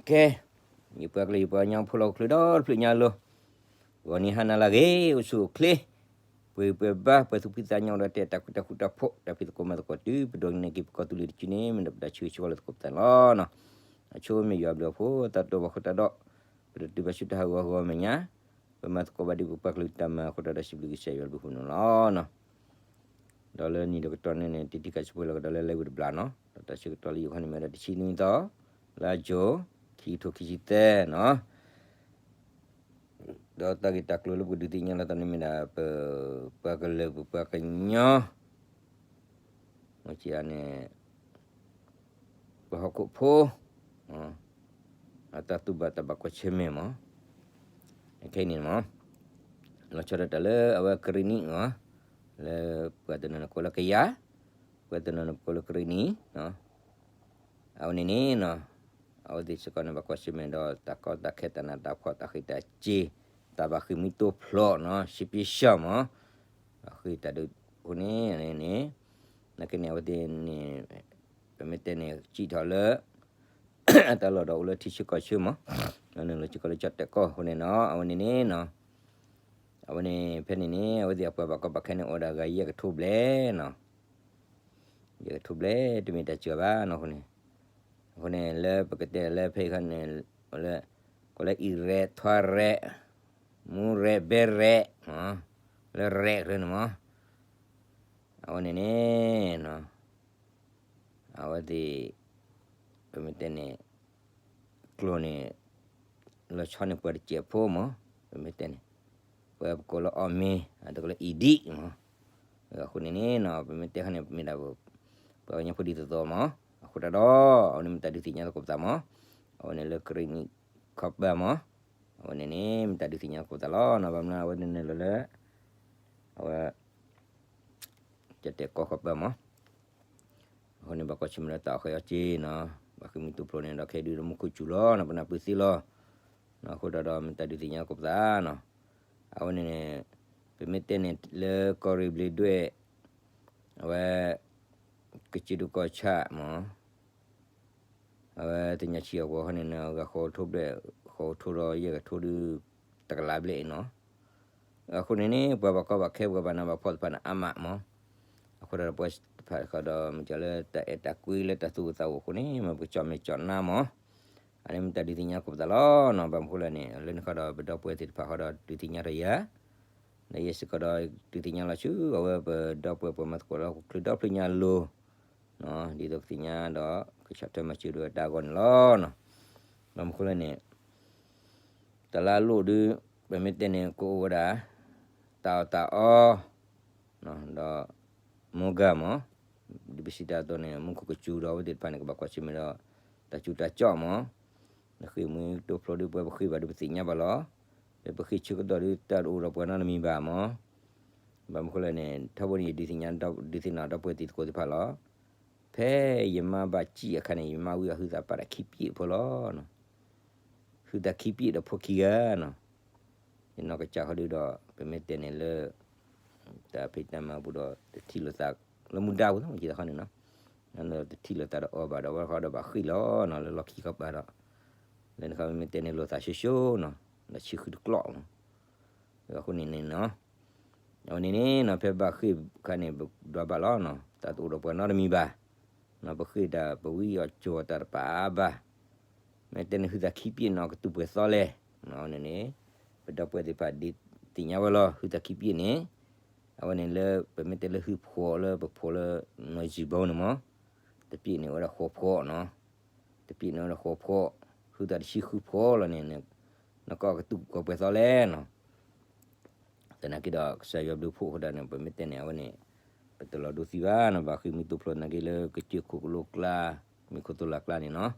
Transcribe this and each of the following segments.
ကဲ, ယပှၤကလုာ်ယပှၤကညီဖိလၢဟီၣ်ခိၣ်ချၢဒီတဖျၢၣ်ညါလီၤ, ဂီၤနံၤဟါနၤလၢအဂ့ၤ အိၣ်ဆူၣ်အိၣ်ချ့, ပှဲၤပှဲၤဘါ ပှဲၤသူၣ်ဖှံသးညီဒီး တဲတၢ်ဃူတၢ်ဖိးတၢ်ဖံးသကိးမၤသကိးတုၤ ပဒိးန့ၢ်က့ၤပကီၢ်သူလ့ၤတစုန့ၣ် မ့ၢ်ဒၣ်ပတၢ်ဆၢဂ့ၤဆၢဝါလၢသကိးပသးန့ၣ်လီၤ. အဆိမ့ၢ်ယွၤဘျုးအဖိသးတအိၣ်ဘၣ်ဃိတၢ်ဒီး ပတတုၤဘၣ်ဆူတၢ်ဟးဂီၤဂီၤမဲာ်ညါ, ပမၤသကိးဘၣ်ဒ်ပပှၤကလုာ်တၢ်မၤအဃိတၢ်ဒီး စံးဘျုးကစၢ်ယွၤဘျုးဖးဒိၣ်န့ၣ်လီၤ. ဒီးလၢနံၤဒီးကတီၢ်န့ၣ်န့ၣ် တံၤတံၤခါဆူဖိလၢကဒီးလၢ live တဘျီနီၤ, ဒီးတၢ်ဆၢကတီၢ်လၢယိၤခီန့ၣ်မ့ၢ်ဝဲဒၣ်တဆံနွံသီ, လါယူၤ, ခံကထိခံဆံသၢနီၤ. ဒီးတၢ်ဂ့ၢ်တၢ်ကျိၤလၢပကဒုးသ့ၣ်ညါလီၤသးန့ၣ်မ့ၢ်ဒၣ် ပပှၤကလုာ်ပပှၤကညီ မ့ၢ်န့ၣ် ပှၤဟီၣ်ခိၣ်ဖိ အတၢ်တူၢ်ဘၣ်တၢ်ဘၣ်ကွၢ်ဆၢၣ်မဲာ်မး, ခဲအံၤန့ၣ်မး, လီၤဆီဒၣ်တၢ်လၢအဝဲကရ့ၣ်နံၣ်မး, လၢပှၤတနီၤန့ၣ်ကိးလၢကယၤ, ပှၤတနီၤန့ၣ်ကိးလၢကရ့ၣ်နံၣ်, အဝဲန့ၣ်န့ၣ်နီၤ, အဝဲသ့ၣ်စ့ၢ်ကီးန့ၣ် ဘၣ်ကွၢ်ဆၢၣ်မဲာ်ဒီး တၢ်ကီတၢ်ခဲတၢ်နးတၢ်ဖှီၣ်တၢ်ဃ့ၢ်တၢ်စ့ၤ, တၢ်ဘၣ်ဃ့ၢ်မှံတိဖျိးနီၤ, စံးပ့စံးမး, ဘၣ်ဃ့ၢ်တၢ်ဒုးအဃိန့ၣ်န့ၣ်, နာ်က့န့ၣ် အဝဲသ့ၣ်န့ၣ် ပမ့ၢ်တဲန့ၣ် စံးထီၣ်လၢ အတၢ်လီၢ်ဒီးအိၣ်လၢထံဆၢကီၢ်ဆၢမး, နုာ်လီၤစ့ၢ်ကီးလၢကၠီၣ်တဲာ်ကီၢ်အဃိန့ၣ်နီၤ, အဝဲန့ၣ်န့ၣ်နီၤ, အဝဲန့ၣ် ဖဲန့ၣ်န့ၣ် အဝဲသ့ၣ်အပှၤဘၣ်ကီဘၣ်ခဲန့ၣ် အိၣ်ဝဲဒၣ်ဂၤယဲၢ်ကထိဘျဲၣ်နီၤ, ယဲၢ်ကထိဘျဲၣ် တမ့ၢ်တၢ်စှၤဘၣ်နီၤအဃိန့ၣ်, အဃိန့ၣ် လၢပကတဲလၢဖဲအံၤခီန့ၣ် လၢ ကိးလၢအံၤရဲၣ် ထွါရဲၣ် မူရဲၣ် ဘဲရဲၣ် လၢရဲၣ်ကရၢန့ၣ်မး, အဝဲန့ၣ်န့ၣ် အဝဲသ့ၣ် ပမ့ၢ်တဲန့ၣ် ကျိာ်န့ၣ် လီၤဆီန့ၢ်ပှၤတစဲးဖိမး, ပမ့ၢ်တဲန့ၣ် ပှၤပကိးလၢအီၣ်မ့ၤ အတကိးလၢအံၤဒံၣ်မး, အဃိန့ၣ်န့ၣ်နီၤ ပမ့ၢ်တဲခါန့ၣ် ပမ့ၢ်ဒၣ် ပှၤကညီဖိဒ်သိးသိးမး, အဃိတၢ်ဒီး အဝဲန့ၣ်မ့ၢ်တၢ်ဒုးသ့ၣ်ညါသကိးပသးမး, အဝဲန့ၣ်လၢကရ့ၣ်နံၣ်ခီပၤမး, အဝဲန့ၣ်န့ၣ် မ့ၢ်တၢ်ဒုးသ့ၣ်ညါသကိးပသးလီၤနီၤ, ဘၣ်မနုၤအဝဲန့ၣ်နုာ်လီၤလၢ အဝဲ ကၠီၣ်တဲာ်ကီၢ်ခီပၤမး, အဃိန့ၣ် ဘၣ်ကွၢ်ဆၢၣ်မဲာ်လၢတၢ်အီၣ်ဃဲအီၣ်စ့နီၤ, ဘၣ်ဃ့ၢ်မှံတိဖျိးန့ၣ်ဒီး ခဲအံၤဒုးဒီးမူခိၣ်စူၤလီၤနီၤ, ပနၢ်ပၢၢ်သ့လီၤ, အဃိတၢ်ဒီး မ့ၢ်တၢ်ဒုးသ့ၣ်ညါသကိးပသးနီၤ, အဝဲန့ၣ်န့ၣ် ပမ့ၢ်တဲန့ၣ်လၢကီၢ်ရ့ၣ်ဘျ့းဒွဲၣ် အဝဲ ကစၢၢ်ဒိၣ်ကီၢ်ဆၣ်မး အဝဲသ့ၣ်ညါဆံးအဂီၢ်ဃီန့ၣ် အဂၤဃိးကထိဘျဲၣ် ဃိးကထိဒီးယဲၢ်ကထိဒုး တကလးဘျဲၣ်အံၤနီၤ, အဃိန့ၣ်န့ၣ် ပှၤဘၣ်ကီဘၣ်ခဲ ပှၤဘၣ်နးဘၣ်ဖှီၣ်သ့ၣ်တဖၣ်န့ၣ် အါမးမး, အဃိဒီးပဝဲသ့ၣ်တဖၣ်ဃီဒီး မ့ၢ်ကလၢတၢ်အဲၣ်တၢ်ကွံလၢတၢ်သူၣ်အိၣ်သးအိၣ်အဃိန့ၣ် မ့ၢ်ပကကၠီၣ်မဲာ်ကၠီၣ်နါမး, အန့ၣ်မ့ၢ်တၢ်ဒုးသ့ၣ်ညါသကိးပသးလီၤနီၤ, ဘၣ်မနုၤဃိလဲၣ်န့ၣ် လၢန့ၣ်ဃီဒီး ပဒီပုၢ်ဝဲၢ်သ့ၣ်တဖၣ်ဃီဒီး ဒုးသ့ၣ်ညါထီၣ်ယၤ ဒီးယဲစ့ၢ်ကီးဒီး ဒုးသ့ၣ်ညါလီၤဆူ အဝဲပဒီပုၢ်ဝဲၢ်ပှၤမၤသကိးလၢဟီၣ်ခိၣ်ချၢဒီဖျၢၣ်ညါအလိၤ, ဒ်သိးကသ့ၣ်ညါဒီး ကဆီၣ်ထွဲမၤစၢၤဒိၣ်ဝဲတၢ်အဂီၢ်န့ၣ်လီၤ. ဘၣ်မနုၤဃိလဲၣ်န့ၣ် တၢ်လၢအလိၣ်ဒုး ပမ့ၢ်တဲန့ၣ် ကအိၣ်ဝဲဒၣ် တၢ်အီၣ်တၢ်အီ ဒီး မိၢ်ဂၤမး, ဒ်ပစံးတၢ်အသိးန့ၣ် မူခိၣ်ကစူၤဒီးအဝဲသ့ၣ်တဖၣ်န့ၣ် ကဘၣ်ကွၢ်ဆၢၣ်မဲာ်ဒီး တၢ်စူၤတၢ်ကၠီၣ်မး, နဃ့ၢ်မှံတိဖျိဒုး ပဝဲပဃ့ၢ်ဘၣ်ဒုးပသ့ၣ်ညါဘၣ်လီၤ. လၢပဃ့ၢ်ဆၢကတီၢ်ဒုး တၢ်တအိၣ်ဒီးပှၤနီတမံၤဘၣ်မး. ဘၣ်မနုၤဃိလဲၣ်န့ၣ် ထီဘိန့ၣ် ယဒုးသ့ၣ်ညါ ဒုးသ့ၣ်နီၣ်ဒီပုၢ်ဝဲၢ်သ့ၣ်သကိးသ့ၣ်တဖၣ်လီၤ. ဖဲယမါဘၣ်စံၣ်အခါန့ၣ် ယမါဝံအဟုသးပာ်တၢ်ခံပျ့ၣ်ဖိလီၤ. ဟုသးခံပျ့ၣ်ဒီးဖိခံဂၤနီၤ. ယနီၢ်ကစၢ်ဃီဒုးဒီး ပမ့ၢ်တဲန့ၣ်လၢ တၢ်ဖံးတၢ်မၤပူၤဒီး တထံၣ်လိာ်သး လၢမူဒါပူၤ ယသးခီန့ၣ်နီၤ, တထံၣ်လိာ်သးဒီးအီၤဘၣ်ဒီး ဝဲဃီဒီးဘၣ်ဃ့ၢ်လီၤနီၤ လၢလီၢ်ခံခီပၤဒီး လၢန့ၣ်ခီမ့ၢ်တဲန့ၣ်လိာ်သးဆိဆိနီၤ, ဒီးဆံဃုတကျီၢ်နီၤ. အဃိန့ၣ်န့ၣ်နီၤ အဝဲန့ၣ်န့ၣ်နီၤ ဖဲဘၣ်ဃ့ၢ်ခါန့ၣ် ပဒွးဘၣ်လီၤနီၤ, တၢ်တအိၣ်ဒီးပှၤနီတမံၤဘၣ်. နီၤ ပဃ့ၢ်တၢ်ပဝံအီၣ်ကၠိအီၣ်တၢ်တပာ်ဘၣ်. မ့ၢ်တဲန့ၣ် ဟုသးခံပျ့ၣ်နီၤ ကတူၢ်ပှဲၤသီလဲၣ်. အဝဲန့ၣ်န့ၣ် ပဒီပုၢ်ဝဲၢ်သ့ၣ်တဖၣ်ဒုးသ့ၣ်ညါဝဲလီၤ ဟုသးခံပျ့ၣ်န့ၣ်. အဝဲန့ၣ်လၢ ပမ့ၢ်တဲလၢဟုဖှိၣ်လၢပဖှိၣ်လၢ နီၢ်ယံၢ်ဘီန့ၣ်မး, တပျ့ၣ်န့ၣ်ဝဲဒၣ်ဃိးဖှိၣ်နီၤ. တပျ့ၣ်န့ၣ်ဝဲဒၣ်ဃိးဖှိၣ်, ဟုသးတဆံဃုဖှိၣ်လီၤန့ၣ် နကီၢ်ကတူၢ်ကီၢ်ပှဲၤသီလဲၣ်နီၤ. သနာ်က့ဒီး ကစၢ်ယွၤဘျုးဖှိၣ်အဃိဒီးန့ၣ် ပမ့ၢ်တဲန့ၣ် အဝဲန့ၣ် ပတလီၤဒိသံဘၣ်နီၤ, ဘၣ်ဃ့ၢ်မှံတိဖျိသနာ်က့လၢကစၢၢ်ခိၣ်ကလိကျါ, မ့ၢ်ခိၣ်သိလၢ်ကျါန့ၣ်နီၤ.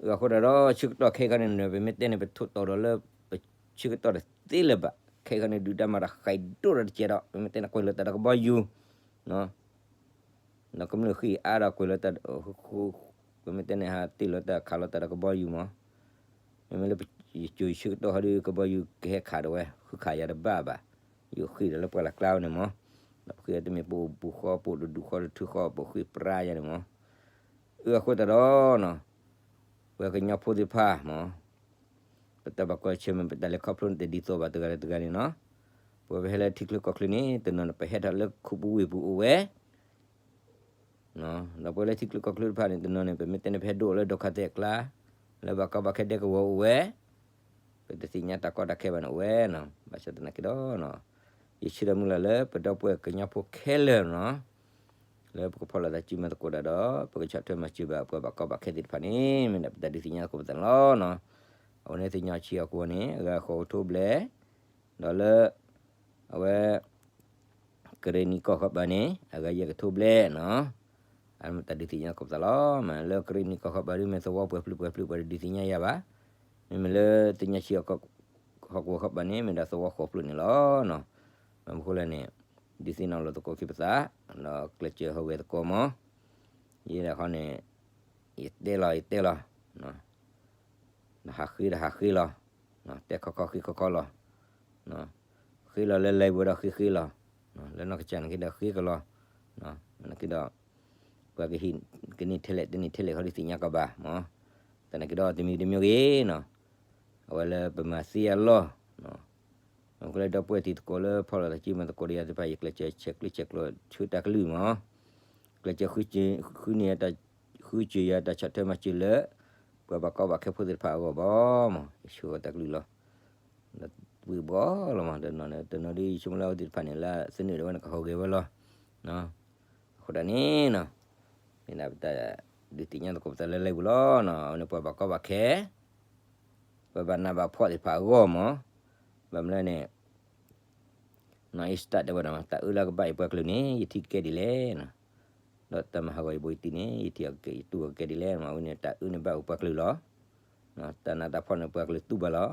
အဃိဒီး ဆၢကတီၢ်ခဲအံၤခီန့ၣ် ပမ့ၢ်တဲန့ၣ် ပထိၣ်တီၤဒီးလၢ ပဆၢကတီၢ်တသ့လၢၤဘၣ်. ခဲအံၤခီန့ၣ် ဒုးတၢ်မၤတၢ်ဃဲးဒိၣ်ဒီးတကဲးဒီး ပမ့ၢ်တဲန့ၣ် ကွဲးလီၤတၢ်ဒီးကဘီယူၤ ဒီးကမျၢၢ်ဃ့ၢ်အါဒီးကွဲးလီၤတၢ်, ပမ့ၢ်တဲန့ၣ် ဟးတ့ၢ်လီၤတၢ်ခးလီၤတၢ်ဒီးကဘီယူၤမး. မ့မ့ၢ်လၢယကၠိၤဆၢကတီၢ်ဟီဒုး ကဘီယူၤကဟဲခးဒီးဝဲ ဃုခးယၤတဘၣ်ဘၣ်. ယဃ့ၢ်ဒီးလၢပှၢ်လၢ်ကျါန့ၣ်မး, ဒီးပဃ့ၢ်တမ့ၢ်ပအိၣ်ပူၤဃီ ပအိၣ်တဒူၣ်ဃီတထူဃီ ပဃ့ၢ်ပြါယၤန့ၣ်မး. အဃိသတးဒီးနီၤ ပှၤကညီဖိသ့ၣ်တဖၣ်မ့ၢ် ပတၢ်ဘၣ်ကွၢ်ဆၢၣ်မဲာ် ပတၢ်လဲၤခီဖျိန့ၣ် တဒ်သိးဘၣ်တဂၤဒီးတဂၤန့ၣ်နီၤ. ပဝဲပဟဲလၢထံချၢကီၢ်ချၢန့ၣ် တနီၤန့ၣ် ပဟဲထီၣ်လၢခူပူၤဝ့ၢ်ပူၤအိၣ်ဝဲ ဒီးပဝဲလၢထံချၢကီၢ်ချၢတဖၣ်န့ၣ် တနီၤန့ၣ် ပမ့ၢ်တဲန့ၣ် ပဟဲဒိၣ်လၢဒိးခါသဲးအကျါ, လၢဘၣ်ကီဘၣ်ခဲဒဲကဝီၤအိၣ်ဝဲ, ပတသ့ၣ်ညါတၢ်ကီတၢ်ခဲဘၣ်န့ၣ်အိၣ်ဝဲနီၤ. ဘၣ်ဆၣ်သနာ်က့ဒီး ယဆၢမုၢ်လၢ်လၢပဒီပုၢ်ဝဲၢ်ကညီဖိခဲလၢာ်နီၤ လၢပကဖီၣ်လိာ်သးစုမၤသကိးတၢ်ဒီး ပကဆီၣ်ထွဲမၤစၢၤဘၣ်ပှၤဘၣ်ကီဘၣ်ခဲသ့ၣ်တဖၣ်န့ၣ် မ့ၢ်ဒၣ်ပတၢ်ဒုးသ့ၣ်ညါသကိးပသးန့ၣ်လီၤနီၤ. အဝဲန့ၣ်သ့ၣ်ညါဆံအကဝီၤန့ၣ် အဂၤဃိးကထိဘျဲၣ်, ဒီးလၢ အဝဲ ကရ့ၣ်နံၤကီၢ်ဃီပၤန့ၣ် အဂၤယဲၢ်ကထိဘျဲၣ်နီၤ. အမ့ၢ်တၢ်ဒုးသ့ၣ်ညါသကိးပသးလီၤ. မ့ၢ်လၢကရ့ၣ်နံၤကီၢ်ဃီပၤဒ်မ့ၢ်သဝီပှဲၤဖျုးပှဲၤဖျုး ပှၤတဒုးသ့ၣ်ညါယၤဘၣ်. မ့မ့ၢ်လၢသ့ၣ်ညါဆံ ဟီၣ်ကဝီၤဃီပၤန့ၣ် မ့ၢ်ဒၣ်သဝီဃိးဖျၢၣ်န့ၣ်လီၤ. ဘၣ်မနုၤဃိလဲၣ်န့ၣ် ဒုးသ့ၣ်နီၣ်လိာ်သကိးက့ၤပသး ဒီးကျဲးစၢးဟူးဂဲၤသကိးမး. ယဲဒၣ်ဃီန့ၣ် ယတဲလီၤ ယတဲလီၤ ဟးဃ့ဒီးဟးဃ့လီၤ, တဲခီခီဃ့ခီခီလီၤ. ဃ့လီၤလၢလဲၤဘိဒီးဃ့ဃ့လီၤ, လၢနီၢ်ကစၢ်န့ၣ်က့ဒီးဃ့ကလီၤ. နာ်က့ဒီး ပှၤကဟ့ၣ်ကန့ၢ်ထဲလဲၣ်တန့ၢ်ထဲလဲၣ်ဃီဒုးသ့ၣ်ညါကီးဘၣ်မး. သနာ်က့ဒီးတမံၤတမံၤဂ့ၤနီၤ အဝဲလၢပမၤသ့အလီၢ် အဃိလၢဒီပုၢ်ဝဲၢ်တံၤသကိးလၢဖီၣ်လိာ်သးစုမၤသကိးဒီးယၤသ့ၣ်တဖၣ် ယကျဲးစၢးဆဲးကျၢဆဲးကျိးဆၢတၢ်ကလုၢ်မး, ကျဲးစၢးဃုန့ၢ် ဃုစၢၤယၤတၢ်ဆီၣ်ထွဲမၤစၢၤလၢ ပှၤဘၣ်ကီဘၣ်ခဲဖိသ့ၣ်တဖၣ်အဂီၢ်ဘၣ်မး, ယဆှၢဝဲတၢ်ကလုၢ်လီၤ. ဒီးဝံၣ်ဘှီလီၤမး တနီၤန့ၣ် တနီၤဒ်ယဆိကမိၣ်လၢအဝဲသ့ၣ်တဖၣ်န့ၣ် လၢသနၢၣ်ဒီးဝဲန့ၣ် ကဟူးဂဲၤဝဲလီၤ. အဃိဒၣ်န့ၣ်နီၤ မ့ၢ်ဒၣ်ပတၢ်ဒုးသ့ၣ်ညါသကိးပသးလၢလံာ်ပူၤလီၤနီၤ. အဝဲန့ၣ်ပှၤဘၣ်ကီဘၣ်ခဲ ပှၤဘၣ်နးဘၣ်ဖှီၣ်သ့ၣ်တဖၣ်အဂီၢ်မး, ဘၣ်မနုၤလဲၣ်န့ၣ် နီၢ်အ့စတၢ်တဲဝဲဒၣ် တၢ်အၢလၢအကဘၣ်အံၤပှၤကလုာ်န့ၣ် ယထံၣ်ကကဲဒ်လဲၣ်နီၤ, ဒီးတၢ်မၤဟးဂီၤယဘိယတံၢ်န့ၣ် ယထံၣ်အကဲ ယတူၢ်အကကဲဒ်လဲၣ်မး. အဝဲန့ၣ် တၢ်အၢန့ၣ်ဘၣ်အိၣ်ပှၤကလုာ်လီၤ. တၢ်နးတၢ်ဖှီၣ်န့ၣ် ပှၤကလုာ်တူၢ်ဘၣ်လီၤ.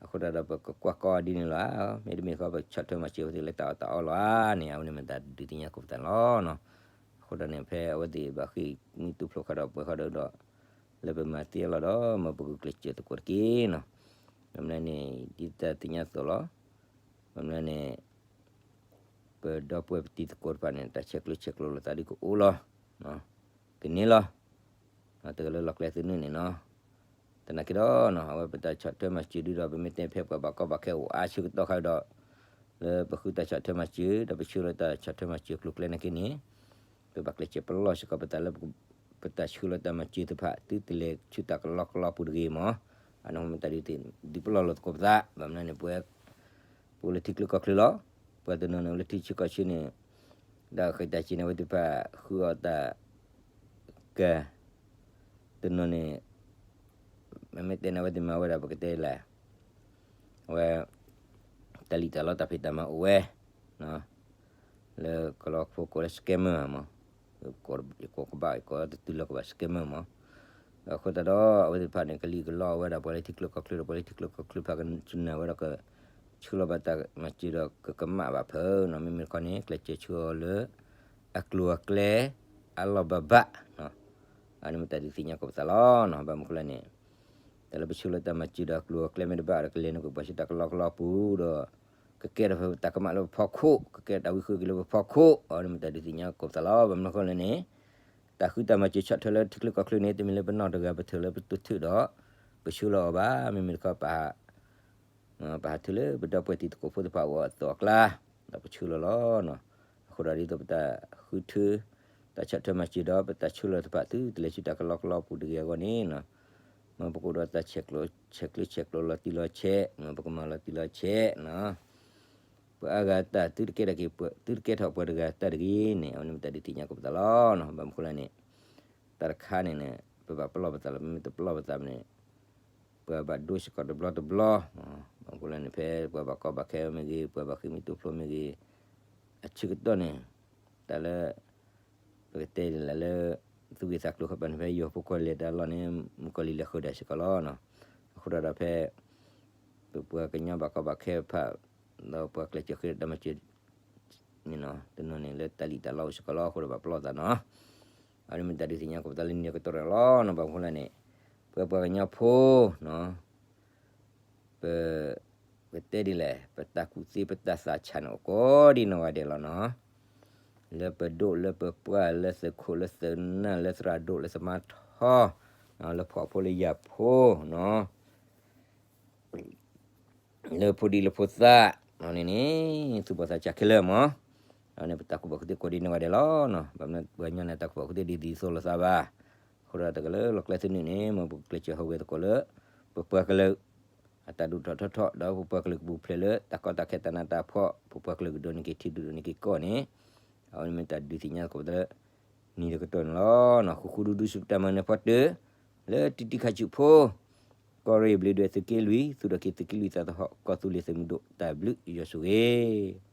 အဃိဒၣ်ဒီးပကကွၢ်ကီဒ်န့ၣ်လီၤ. မ့တမ့ၢ်ဃီပဆီၣ်ထွဲမၤစၢၤဝဲသ့ၣ်လၢတၢ်အီၣ်တၢ်အီလီၤဧါန့ၣ် အဝဲန့ၣ်မ့ၢ်တၢ်ဒုးသ့ၣ်ညါသကိးပသးန့ၣ်လီၤနီၤ. အဃိဒၣ်န့ၣ် ဖဲအဝဲသ့ၣ်ဘၣ်ဃ့ၢ်မှံသူၣ်ဖျိးဃီဒီးပှဲၤဃီဒီး လၢပမၤသ့အလီၢ်ဒီး မ်ပကကျဲးစၢးသကိးတက့ၢ်နီၤ. ဘၣ်မနုၤလဲၣ်န့ၣ် ဒ်တၢ်သ့ၣ်ညါအသိးလီၤ. ဘၣ်မနုၤလဲၣ်န့ၣ် ပဒီပုၢ်ဝဲၢ်ပတံၤသကိးတဖၣ်န့ၣ် တၢ်ဆဲးကျၢဆဲးကျိးလိာ်သးဒ်ကအိၣ်လီၤ. ကန့ၢ်လီၤ. တၢ်လၢလီၢ်ကျဲသနၢၣ်န့ၣ်နီၤ. သနာ်က့ဒီးနီၤ အဝဲပတၢ်ဆီၣ်ထွဲမၤစၢၤဒ်ဒီး ပမ့ၢ်တဲဖဲပှၤဘၣ်ကီဘၣ်ခဲအိၣ်အါဆၢကတီၢ်ခါဒီး လၢပဃုတၢ်ဆီၣ်ထွဲမၤစၢၤ ဒီးပဆှၢလီၤတၢ်ဆီၣ်ထွဲမၤစၢၤကျိၤကျဲနာ်က့န့ၣ် ပဘၣ်ကျဲးစၢးပလီၢ်စ့ၢ်ကီးပသးလၢ ပတၢ်ဆှၢလီၤတၢ်မၤစၢၤသ့ၣ်တဖၣ် သုတလဲၤဆူတၢ်ကလီကလီပူၤတဂ့ၤမး. အန့ၣ်မ့ၢ်တၢ်ဒုးသ့ၣ် ဒုးပလီၢ်လိာ်သကိးပသး ဘၣ်မနုၤန့ၣ် ပဝဲ ပအိၣ်လၢထံချၢကီၢ်ချၢလီၤ. ပှၤတနီၤန့ၣ် အိၣ်လၢထံဆၢကီၢ်ဆၢန့ၣ် ဒီးဃ့တၢ်စ့န့ၣ် အဝဲသ့ၣ်တဖၣ်ဃုအီၣ်တၢ် ကဲ တနီၤန့ၣ် မ့မ့ၢ်တဲန့ၣ် အဝဲသ့ၣ်မၤဝဲဒၣ် ပကတဲလဲၣ် အဝဲ တၢ်လံၣ်တၢ်လီတၢ်ဖံးတၢ်မၤအိၣ်ဝဲ လၢကလီဖိကိးလၢ scammer မး, ယကိးကဘၣ် ယကိးတတုၤလီၤကဘၣ် scammer မး. အဃိသတးဒီး အဝဲသ့ၣ်တဖၣ်န့ၣ် ကလံၣ်ကလီဝဲဒၣ် ပှၤလၢထံချၢကီၢ်ချၢဒီး ပှၤလၢထံချၢကီၢ်ချၢတဖၣ် ကနၢ်ဝဲဒီး ကဆှၢလီၤဘၣ်တၢ်မၤစၢၤဒီး ကကမၣ်ဘၣ်ဖုးနီၤ. မ့မ့ၢ်တခီန့ၣ် ကျဲးစၢးဆှၢအီၤလၢ အကျိၤအကျဲ အလီၢ်ဘၣ်ဘၣ် အန့ၣ်မ့ၢ်တၢ်ဒုးသ့ၣ်ညါကိးပသးလီၤနီၤ. ဘၣ်မနုၤလဲၣ်န့ၣ် တၢ်လၢပဆှၢလီၤတၢ်မၤစၢၤဒီးအကျိၤအကျဲမ့ၢ်တဘၣ်ဒီး ကလဲၤနုာ်ပှၤဆူတၢ်ကလီကလီပူၤဒီး ကကဲထီၣ်တၢ်ကမၣ်လၢပဖီခိၣ် ကကဲတၢ်ဝံဃၢက့ၤလၢပဖီခိၣ် အန့ၣ်မ့ၢ်တၢ်ဒုးသ့ၣ်ညါကိးပသးလီၤ. ဘၣ်မနုၤအဃိလဲၣ်န့ၣ် တၢ်ဃုတၢ်မၤစၢၤဆီၣ်ထွဲလၢထံချၢကီၢ်ချၢန့ၣ် တမ့ၢ်လၢပနီၢ်တဂၤပထုးလၢပထုးဒီး ပဆှၢလီၤအီၤဘၣ်. မ့မ့ၢ်တခီ ပဟးထုးလၢပဒီပုၢ်ဝဲၢ်တံၤသကိးဖိသ့ၣ်တဖၣ်အဂီၢ်အသိးအကျါ ဒီးပဆှၢလီၤလီၤ. အဃိဒီးဒ်သိးပတၢ်ဃုထၢ တၢ်ဆီၣ်ထွဲမၤစၢၤဒီး ပတၢ်ဆှၢလီၤတဖၣ် သုတလဲၤဆူတၢ်ကလီကလီပူၤတဂ့ၤအဂီၢ်န့ၣ် မ်ပကအိၣ်ဒီးတၢ်ဆဲးကျိးဆဲးကျၢဆဲးကျိးလီၤတံၢ်လီၤဆဲး မ်ပကမၤလီၤတံၢ်လီၤဆဲးနီၤ. ပှၤအါဂၤတၢ်သုတကဲထီၣ်က့ၤ သုတကဲထီၣ်ပှၤတဂၤတၢ်တဂ့ၤန့ၣ် အဝဲန့ၣ်မ့ၢ်တၢ်ဒုးသ့ၣ်ညါကိးပသးလီၤ. ဘၣ်မနုၤအဃိလဲၣ်န့ၣ် တၢ်တခါန့ၣ်န့ၣ် ပဘၣ်ပလီၢ်ပသးလီၤ. ပမ့ၢ်တပလီၢ်ပသးန့ၣ် ပှၤဘၣ်ဒိစ့ၢ်ကီးတဘျီတဘျီ. ဘၣ်မနုၤအဃိလဲၣ်န့ၣ် ဖဲပှၤဘၣ်ကီဘၣ်ခဲမ့ၢ်ဂ့ၤ ပှၤဘၣ်ဃ့ၢ်မှံသူၣ်ဖျိမ့ၢ်ဂ့ၤ အဆၢကတီၢ်န့ၣ် တၢ်လၢ ပကတဲဒ်လဲၣ်လၢ သူၣ်ဂ့ၢ်သးကျိၤဃီပၤန့ၣ် ဖဲယွၤဖိခွါလဲၤတၢ်လီၢ်န့ၣ် မုၣ်ကီၤလံၢ်လဲၤဃုာ်ဒၣ်စ့ၢ်ကီးလီၤ. အဃိဒီးဖဲ ပပှၤကညီဘၣ်ကီဘၣ်ခဲတဖၣ် ဒီးပှၤကျဲးစၢးဃ့တၢ်မၤစၢၤ မ့ၢ်နီၤ တနီၤန့ၣ် လၢတၢ်လံၣ်တၢ်လီအိၣ်စ့ၢ်ကီးလီၤ. အဃိဒီးဘၣ်ပလီၢ်သးနီၤ. အဝဲန့ၣ်မ့ၢ်တၢ်ဒုးသ့ၣ်ညါကိးပသးလၢန့ၣ်ကတီၢ်ရဲၣ်လီၤနီၤ. ဘၣ်မနုၤအဃိလဲၣ်န့ၣ် ပှၤပှၤကညီဖိနီၤ ပ ပတဲဒ်လဲၣ် ပတၢ်ကူၣ်သ့ပတၢ်သးဆးန့ၣ် အိၣ်ကိးဒံနီၢ်ဂၤဒဲးလီၤနီၤ. လၢပဒိၣ်လၢပပှၢ် လၢသုးခိၣ်လၢသုးနၢ် လၢသရၣ်ဒိၣ်လၢသမါထီ လၢဖှီၣ်ဖိလၢယာ်ဖိနီၤ လၢဖိဒံလၢဖိသၣ်, န့ၣ်န့ၣ် သူၣ်ဘီၣ်သးစၢ်ခဲလၢာ်မး, န့ၣ် ပတၢ်ကူၣ်ဘၣ်ကူၣ်သ့ကိးဒ်န့ၣ်ဝဲဒၣ်လီၤ. ဘၣ်မနုၤပှၤကညီန့ၣ် တၢ်ကူၣ်ဘၣ်ကူၣ်သ့ဒ်သိးလိာ်သးဘၣ်, အဃိဒီးတကလၢလီၢ်ကျဲသနုာ်န့ၣ် မ်ပကကျဲးစၢးဟူးဂဲၤသကိးလၢ ပပှၤကလုာ် အတၢ်ဒိၣ်ထီၣ်ထီထီၣ် ဒီးပပှၤကလုာ်ကပူၤဖျဲးလၢတၢ်ကီတၢ်ခဲတၢ်နးတၢ်ဖှီၣ် ပပှၤကလုာ်ကဒိးန့ၢ်က့ၤထံ ဒိးန့ၢ်က့ၤကီၢ်န့ၣ်, အဝဲန့ၣ်မ့ၢ်တၢ်ဒုးသ့ၣ်ညါသကိးပသးလၢ နံၤတကတီၢ်န့ၣ်လီၤ. ဃူဃူဒူဒူဆူပတၢ်မၤနၢၤဖီတၢၢ် လၢတံတံခါဆူၣ်ဖိ ကီၢ်ရ့ၣ်ဘျ့းဒွဲၣ်သုးက့လွံၢ် သူၣ်ထီၣ်က့ၤသုးက့လွံၢ်သးသဟီၣ် ကီၢ်သူလ့ၤသုးမုၢ်ဒိၣ်တၢ်ဘျုးယွၤဆိၣ်ဂ့ၤ